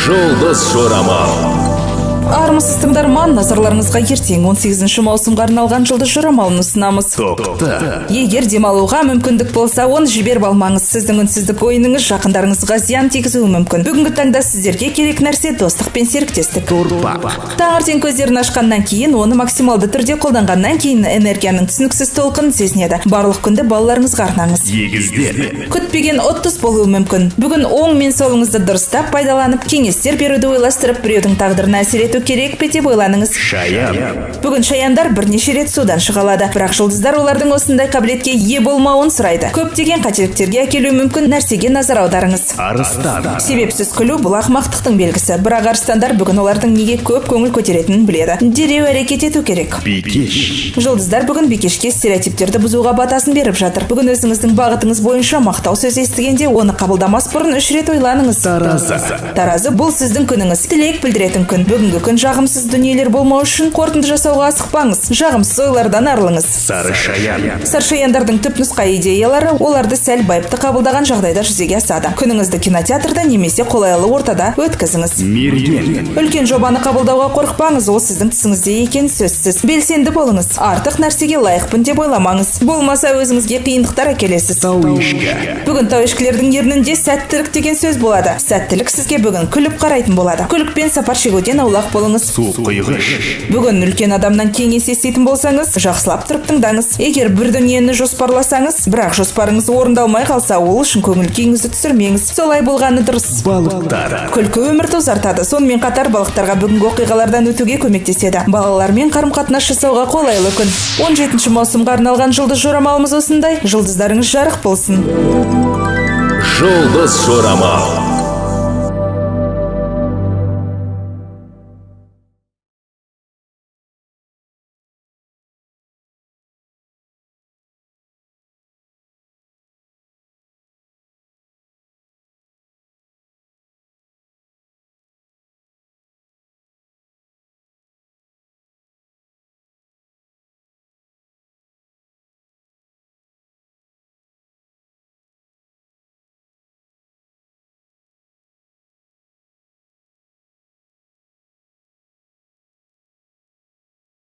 Жұлдыз жорамал. Армысыз, тыңдарман! Назарларыңызға ертең 18 маусымға арналған жұлдыз жорамалын ұсынамыз. Тоқты. Егер демалуға мүмкіндік болса, оны жіберіп алмаңыз. Сіздің үнсіздік ойыныңыз жақындарыңызға зиян тигізуі мүмкін. Бүгінгі таңда сіздерге керек нәрсе – достық пен серіктестік. Торпақ. Таңертең көздерін ашқаннан кейін, оны максималды түрде қолданғаннан кейін энергияның түсініксіз толқынын сезінеді. Барлық күнді балаларыңызға арнаңыз. Егіздер. Күтпеген ұтыс болуы мүмкін. Бүгін оң мен солыңызды дұрыстап пайдаланып, кеңестер беруді ойластырып, біреудің тағдырына әсер ету керек пе деп ойланыңыз. Шаян. Бүгін шаяндар бірнеше рет судан шыға алады, бірақ жұлдыздар олардың осындай қабілетке ие болмауын сұрайды. Көптеген қателіктерге әкелуі мүмкін нәрсеге назар аударыңыз. Арыстан. Себепсіз күлу – бұл ақымақтықтың белгісі, бірақ арыстандар бүгін олардың неге көп көңіл көтеретінін біледі. Дереу әрекет ету керек. Бикеш. Жұлдыздар бүгін бикешке стереотиптерді бұзуға батасын беріп жатыр. Бүгін өзіңіздің бағытыңыз бойынша мақтау сөз естігенде, оны қабылдамас бұрын үш рет ойланыңыз. Таразы. Таразы, бұл сіздің күніңіз, тілек білдіретін күн. Бүгінгі күн жағымсыз дүниелер болмау үшін қорытынды жасауға асықпаңыз, жағымсыз ойлардан арылыңыз. Сары шаян. Саршаяндардың түпнұсқа идеялары оларды сәл байыпты қабылдаған жағдайда жүзеге асады. Күніңізді кинотеатрда немесе қолайлы ортада өткізіңіз. Мерген. Үлкен жобаны қабылдауға қорықпаңыз, ол сіздің түсіңізде екені сөзсіз. Белсенді болыңыз, артық нәрсеге лайықпын деп ойламаңыз, болмаса өзіңізге қиындықтар әкелесіз. Тау ешкі. Бүгін тау ешкілердің ернінде сәттілік деген сөз болады. Сәттілік сізге бүгін күліп қарайтын болады. Күлікпен сапар шегуден аулақ болыңыз. Су құйғыш. Бүгін үлкен адамнан кеңес еститін болсаңыз, жақсылап тұрып тыңдаңыз. Егер бір дүниені жоспарласаңыз, бірақ жоспарыңыз орындалмай қалса, ол үшін көңіл күйіңізді түсірмеңіз. Солай болғаны дұрыс. Балықтар. Күлкі өмірді ұзартады. Сонымен қатар балықтарға бүгінгі оқиғалардан өтуге көмектеседі. Балалармен қарым қатынас жасауға қолайлы күн. 17 маусымға арналған жұлдыз жорамалымыз осындай. Жұлдыздарыңыз жарық болсын! Жұлдыз жорамал.